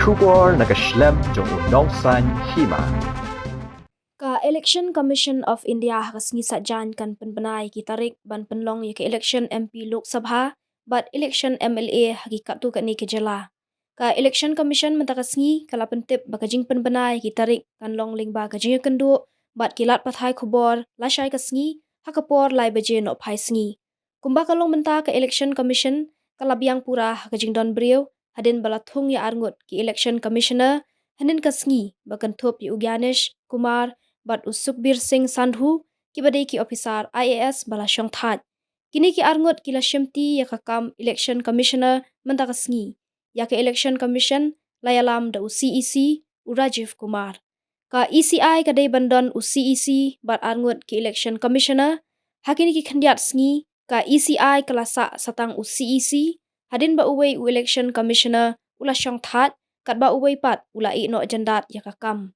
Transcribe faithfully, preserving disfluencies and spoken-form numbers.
Khubor na ka shlem jong u nongsan hima. Ka Election Commission of India ha ka sngi Saitjaiñ kan pynbna ïa ki tarik ban pynlong ïa ka election M P Lok Sabha bad election M L A ha ki katto katne ki jylla. Ka Election Commission mynta ka sngi ka la pyntip ba ka jingpynbna ïa ki tarik kan long lyngba ka jingïakynduh bad ki lad pathai khubor lashai ka sngi ha ka por lai baje nohphai sngi. Kumba ka long mynta, ka Election Commission ka la biang pura ha ka jingdon briew hadien ba la thung ïa arngut ki Election Commissioner hynnin ka sngi ba kynthup ïa u Gyanesh Kumar bad u Sukhbir Singh Sandhu, kiba dei ki ophisar I A S ba la shongthait. Kine ki arngut ki la shimti ïa ka kam Election Commissioner mynta ka sngi. Ïa ka Election Commission la ïalam da u C E C, u Rajiv Kumar. Ka E C I ka dei ban don u C E C bad arngut ki Election Commissioner. Ha kine ki khyndiat sngi, ka E C I ka la sah sa tang u C E C hadien ba uwei u Election Commissioner u la shongthait, katba uwei pat u la ïeh noh jyndat ïa ka kam.